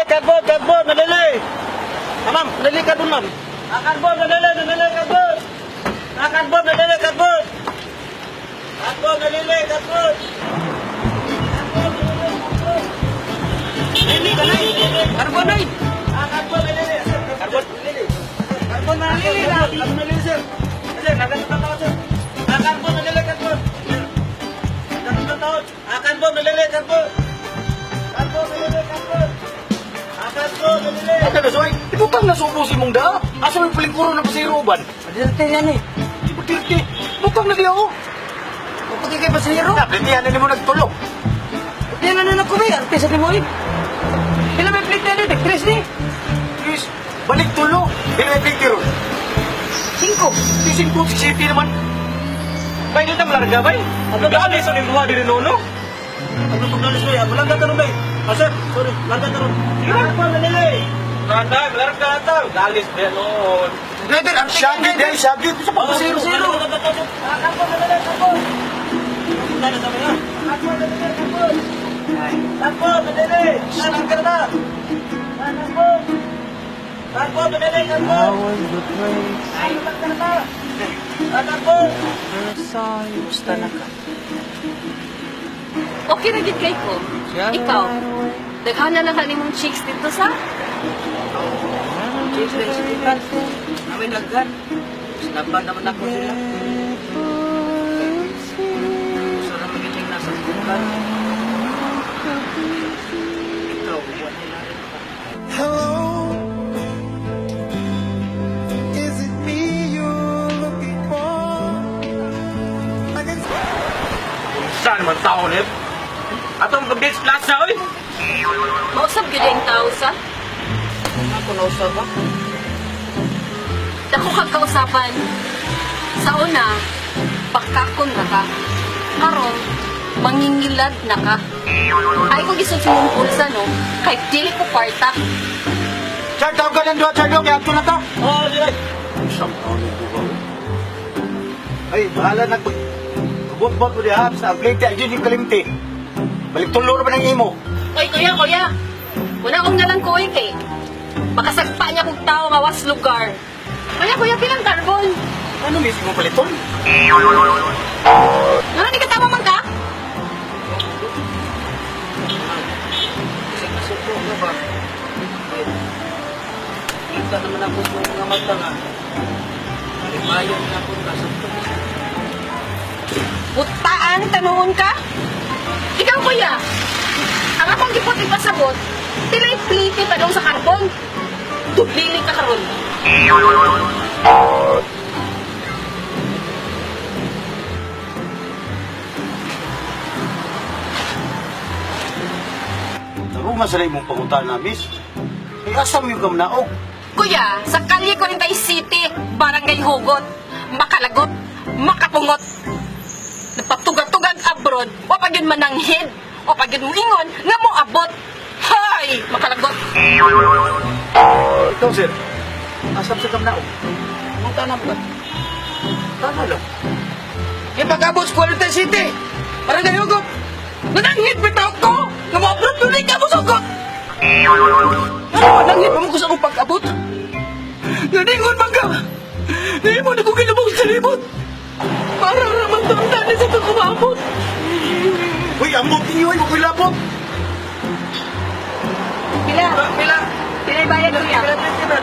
Carbon, carbon, nalili. Ah, ma'am, nalili carbon, ma'am. Ah, carbon, nalili, nalili, carbon. Ah, carbon, nalili, carbon. Carbon, nalili, carbon. Carbon, nalili, carbon. Nalili ka na eh. Carbon na eh. Ah, carbon, nalili. Sir, carbon, nalili. Carbon, nalili na. Carbon, nalili, sir. Sir, nagkatang tao, sir. Ah, carbon, nalili, carbon. Sir, nagkatang tao. Ah, carbon, nalili, carbon. Carbon, nalili, carbon. Ah, carbon, nalili. Ay, kada soy, ibutang na subo si mong daa. Asa may palingkuro na pasiro ban? Dirte yan eh. Ibuterte, butang na diya oh. Kapag kay pasahero. Naplitihan na nimo nagtulog. Di na na ko eh. Arte sa nimo eh. Pila may plate na eh. Tres ni. Chris, balik tulo. Di na may pliti ron. Cinco. Tising po, si City naman. Bay, dito malarga, bay. Ano ba? Alis, ano yung buha, diri nono? Ano itong alis, bay? Malarga ka ron, bay. Ah, sir, sorry, larga ka ron. Sige lang. Carbon, nalili. Larga, malarga na tao. Alis, bay, noon. Driver, arte ka Syagit, driver. eh, syagit. Sa Pasahero, zero. Carbon, nalili, carbon. Carbon, nalili, carbon. Carbon, nalili. Larga na. Carbon. Carbon, nalili, carbon. Ay, larga na. Carbon. Basta na ka. Okay na gid kay ko. Ikaw, daghana lang ka nimong chicks dito sa? Chicks lang si Titan. Namin daghan. Sinapan naman ako sila. Gusto na magiting nasa bukan. Ikaw, buwan nila rin ka. Hello, is it me you're looking for? I can Saan man tao ni? Atong pag-beach plaza, oy. Mausap gyud ang tao sa? Ako nausap ba? Dako kag kausapan. Sa una, bakakon na ka. Karon, mangingilad na ka. Ay kung gisod sa mong pulsa, no? Kahit dili ko kwarta. Char, tawag ka ng duha, Char, kaya ato na ta. Oh, dire. Isang taon ng duha. Ay, bahala na. Bot-bot mo diha sa plate, ay di kalimti. Balik tulo ra ba ng imo? Oy, kuya, kuya. Wala akong nalang ko eh, kay. Makasagpa niya kung tao nga was lugar. Kuya, kuya, pilang carbon. Ano mismo paliton? Nga ni katawa man ka? Kasi nasuko na ba? Eh, kita naman ako sa mga mata nga. Malimayon na ako nasa Butaan, tanungon ka? Ikaw, kuya. Ang akong gipot ipasabot, pilay pliti pa dong sa karbon. Dubili ka karon. Tarungan sa imong pangutana, miss. Ay, asa mo yung kamnaog? Kuya, sa Kalye 40 City, Barangay Hugot, makalagot, makapungot. Napatugag-tugag abroad, o pag yun mananghid, o pag yun muingon, nga mo abot. Hay! Makalagot. Ikaw, sir. Asam sa kamnaog? Anong tanam ba? Tama lang. Yung pag-abot sa Quarantine City! Barangay Hugot! Nananghid bitaw ko! Nga mo abroad dili ka mo sugot! Ano mananghid pa mo ko sa akong pag-abot? Naningon man ka! Nahimo na ko kinabog sa libot! Para raman taon tani sa itong kumabot! Uy, amot ninyo, ay, makoy labot. Pila? Pila? Pila bayad, kuya? Pila pila?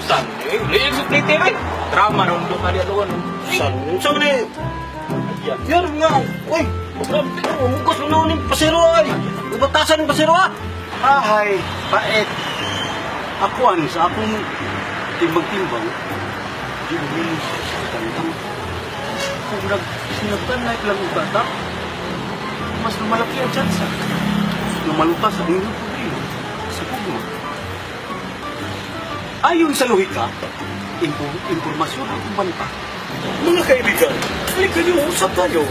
Saan? Eh, liig sa plate, bay. Drama ron do kali ato. Saan? Saan ni? Yan nga. Uy, grabe ko. Mugos mo noon yung pasero ay. Ibatasan yung pasero ah. Ahay, pait. Ako an sa akong timbang-timbang, di mo sa tantang. Kung nagsinagtan na lang ang bata, mas lumalaki ang tsansa. Lumalutas ang inyong problema sa pugma. Ayon sa lohika, impormasyon ang banta. Mga kaibigan, halika niyo, usap tayo.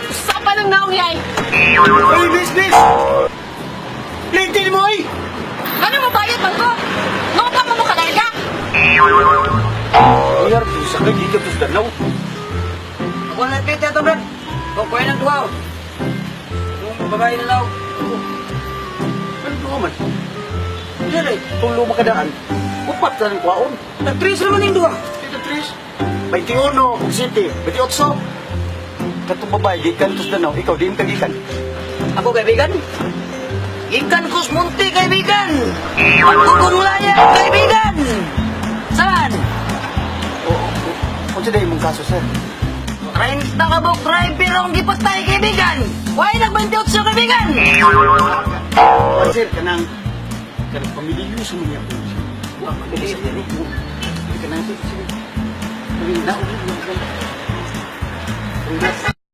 Usapan ng naong yay. Ay, miss, miss! Lintin mo, ay! Ano mo bayad man ko? Nga pa mo mo kalarga? Mayar, sa kay dito sa Danau. Ako na pita ito, Brad. Kung kuya ng duhaw. Kung babae na law. Ano ba Kung eh, tulo makadaan, upat na ng kwaon. Nag-tres naman yung duha. Dito, Tris. 21, kung city, 28. Katong babae, gikan tos Danau, ikaw, diin ka gikan. Ako, kaibigan. Ikan kus munti, kaibigan. Pagkukunulayan, kaibigan. Saan? Oo, oo. Unsa day imong kaso, sir? 30 ka buok driver ang gipatay, kaibigan. Why nag-28, kaibigan? Oh, sir, kanang pamilyo sa mga po. Wa pamilyo sa mga po. Kanang sige. Sige.